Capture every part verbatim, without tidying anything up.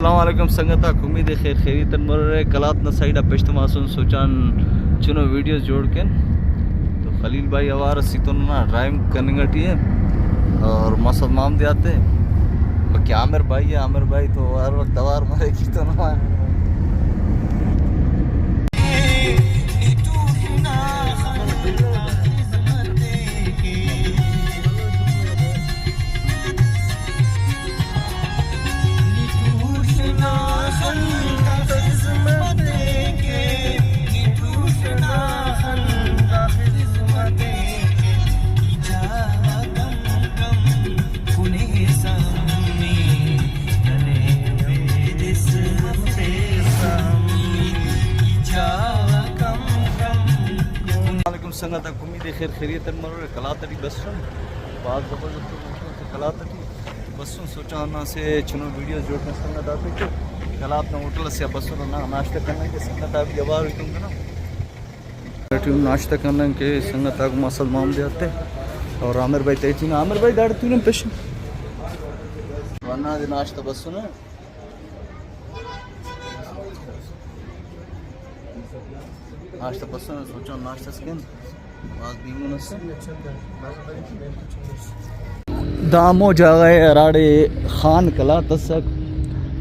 السلام علیکم سنگت آک، امید ہے خیر خیریت اٹ مرورے۔ قلات نا سائیڈ آ پیشتماسن، سوچان چنو ویڈیوز جوڑ کین۔ تو خلیل بھائی اوار اسے تو ننا ڈرائیونگ کننگ ٹی ہے اور مسد مام دیاتے۔ باقی عامر بھائی ہے، عامر بھائی تو ہر وقت اوار مرے کی تو نما۔ وعلیکم سنگت آک، امید ہے خیر خیریت اٹ مرورے۔ قلات ٹی بسن، بھاز زبردست موسم سے قلات ٹی بسن۔ سوچا ہندا سے چنو ویڈیوز جوڑ کن سنگت آتے کہ قلات نا ہوٹل سے بسن نا ناشتہ کننگ کہ سنگت آ بھی اوار ہوئی تم کنا۔ ٹی ناشتہ کننگ کہ سنگت آک مسد مام دیاتے اور عامر بھائی تیٹی نا، عامر بھائی داڑے تونن پیشن۔ ورنا دے ناشتہ بسن۔ ناشتہ بسنہ، سوچان ناشتہ اس کین۔ بھاز بیمن اس۔ دا ہمو جاگہ ءِ ہراڑے خان قلات اسک۔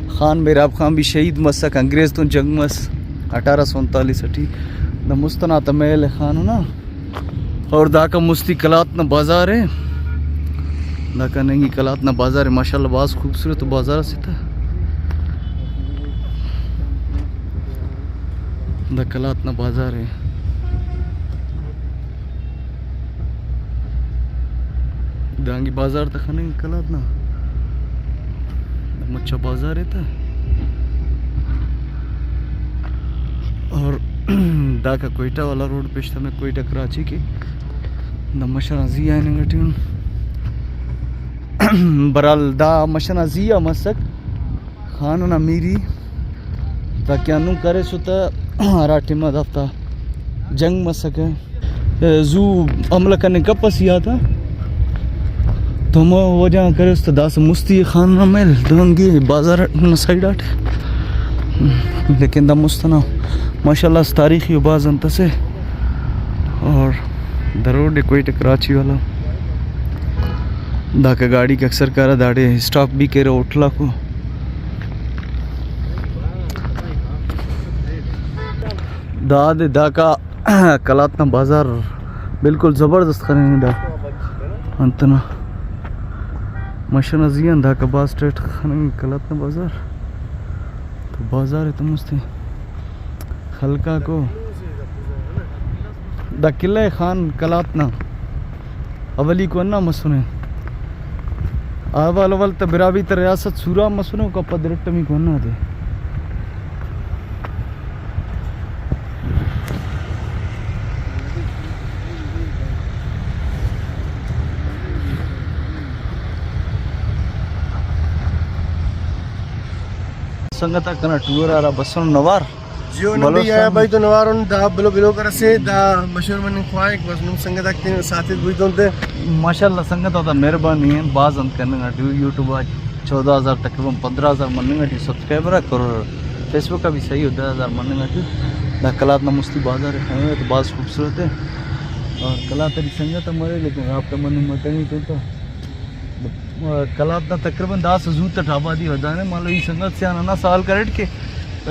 خان مہراب خان بھی شہید مسک، انگریز تون جنگ مس اٹھارہ سو انتالیس ٹی۔ دا مست ئنا تا محل ءِ خان نا۔ اور داکا مستی قلات نا بازار ءِ۔ داکا ننگی قلات نا بازار ءِ، ماشاءاللہ بھاز خوبصورت بازار اسے تہ۔ دا قلات نا بازار ءِ۔ دانگی بازار تہ خننگ قلات نا۔ دا مچا بازار ءِ تہ۔ اور داکا کوئٹہ والا روڈ پیش تمک، کوئٹہ کراچی کہ دا مش ئنا زی آ ہننگ ٹی ان۔ برحال دا مش ئنا زی آ مسک خان ئنا میری، تاکہ ہندن کریسو تہ ہرا ٹائما دافتا جنگ مسکہ۔ زو حملہ کننگ کپس ای آتا، تو ہمو وجہ غان کریس تہ داسہ مستی خان نا محل دہنگے بازار نا سائیڈ آٹ۔ لیکن دا مست ئنا ماشاءاللہ تاریخی و بھاز انت اسے۔ اور دا روڈ ءِ کوئٹہ کراچی والا۔ داکا گاڑیک اکثر کارہ، داڑے اسٹاپ بھی کیرہ ہوٹل آکو۔ دادے داکا قلات نا بازار بالکل زبردست خننگ دا۔ انت نا مش ئنا زی آن داکا بھاز ٹائٹ خننگ قلات نا بازار۔ تو بازار ءِ تو مستی خلقاکو۔ دا قلعہ خان قلات نا اولیکو ہندا مسنے۔ اول اول تہ براہوئی تا ریاست سوراب مسنے، اوکان پد ارٹمیکو ہندا تے۔ سنگت آک کنا ٹور آ ہرا بسنو نوار۔ جیو نبی بلوچستان۔ یا بھائی تو نوارن دا بلو بلوگر اسے دا مشہور مننگ خواہک، بس نم سنگت آک تین ساتھ بوئی تون تے۔ ماشاءاللہ سنگت آتا مہربانی ہے، بھاز انت کننگ ٹی یوٹیوب آ چودہ ہزار تقریباً پندرہ ہزار مننگ ٹی سبسکرائبر آک اور فیس بک آ بھی صحیح ہو دہ ہزار مننگ ٹی۔ دا قلات نا مستی بازار ہے، خنوے تو بھاز خوبصورت ہے اور قلات ٹی سنگت ہم مرے لیکن رابطہ مننگ متنی تو تا۔ قلات نا تقریباً داسہ زوت اٹ آبادی ودانے، مالو ای سنگت سے آن ہندا سوال کریٹ کہ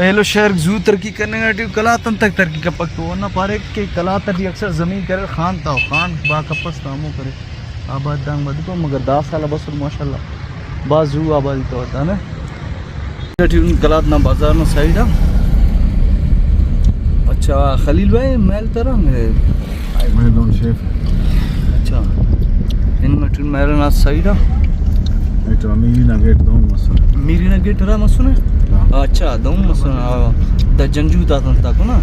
ایلو شہر زو ترقی کننگ ٹی قلات انتئے ترقی کپک؟ تو اونا پاریٹ کہ قلات ٹی اکثر زمین کریر خان تا، خان با کپس تا ہمو کرے آباد دانگ ودفو، مگر دا سال آ بسر ماشاءاللہ بھاز زو آبادی تا ودانے۔ ٹی ہن قلات نا بازار نا سائیڈ آ۔ اچھا خلیل بھائی، محل تران ہے؟ محل دہن شیف۔ اچھا، ہن ٹی ہن محل نا سائیڈ آ۔ ایٹو میری نا گیٹ دہن مسنے۔ میری نا گیٹ ہرا مسنے؟ ہاں۔ اچھا، دہن مسنے، ہاں۔ دا جنگجو تا تن تاکو نا؟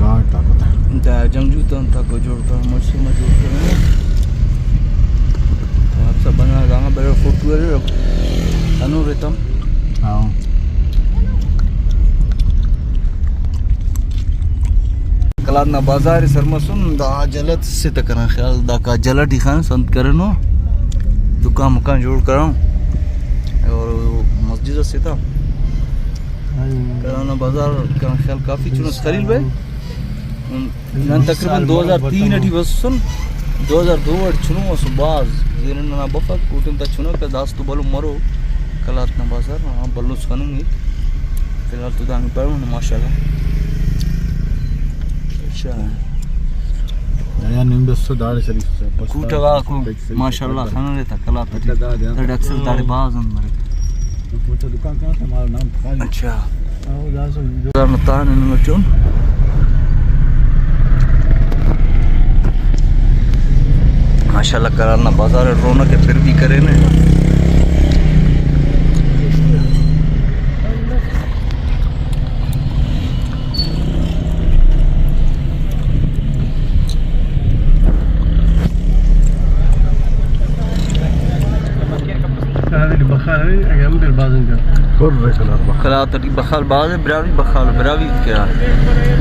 گاٹ تاکو تا۔ دا جنگجو تا تن تاکو جوڑ کر، مرسے ما جوڑ کر۔ اچھا، بنا دانا بڑا فوٹو ہے۔ انو ریتم۔ ہاں۔ قلات نا بازار سر مسن، دا جلت سے تہ کنا خیال دا کا جلٹ ہی خان سنت کرنو، دکان مکان جوڑ کرو اور مست جزا سے تا۔ ہاں۔ کرانا بازار کنا خیال کافی چنو خلیل بھائی۔ نن تقریباً دو ہزار تین ٹی بسسن، دو ہزار دو اٹ چنو اسو بھاز۔ زیرن ننا بفک، او ٹائم تا چنک داسہ تو بھلو مرو۔ قلات نا بازار، ہاں، بھلوس خننگ ءِ۔ فی الحال تو دانے بارو نا، ماشاءاللہ۔ اچھا۔ یا نم بس داڑے سری بس کوٹہ غاکو، ماشاءاللہ، خننے تا قلات ٹی۔ داڑے اکثر داڑے بھاز ہند مریک۔ اچھا۔ بازار نا تانے نن اٹی اُن۔ ماشاءاللہ قلات نا بازار اٹ رونق ءِ پھر بھی کرینے۔ دادے بخار ارے، اگہ ہم بیر بازن کا۔ پر رے قلات بخار۔ قلات ٹی بخار باز ءِ، براہوئی بخار، براہوئی کیا؟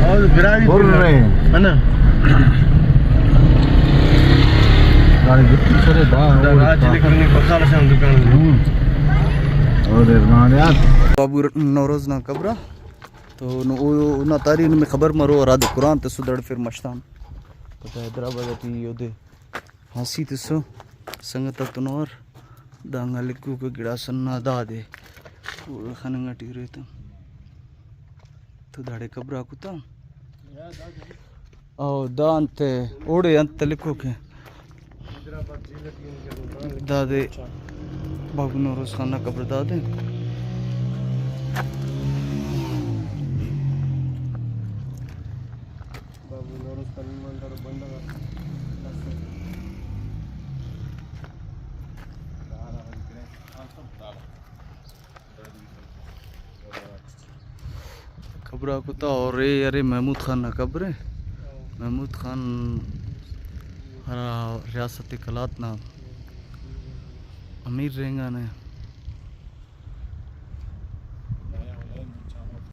اور براہوئی پر رے۔ ہے نا؟ داڑے گٹی سرے دا، دا اور راج کا۔ لکھ نے بخار شان دکان۔ ہوں۔ اور ارمان یار۔ بابو نوروز نا قبر آ۔ تو نو-، او-، اونا تاریخ نمے خبر مرو، ہرادے قرآن تسو دڑد فر مش تان۔ پدا حیدرآباد ٹی اودے پھانسی تسو۔ سنگت آتون اوار دانگا لکھوکو گڑاس ہندا دادے خننگ ٹی ارے تہ۔ تو داڑے قبر آکو تا۔ او دا انت اوڑے انت لکھوکے۔ دادے بابو نوروز خان نا قبر دادے۔ بابو نوروز خان ایماندار بندغ۔ قبر آکو تا اور اے ارے محمود خان نا قبر ءِ۔ محمود خان ہرا ریاست قلات نا امیر رہینگانے۔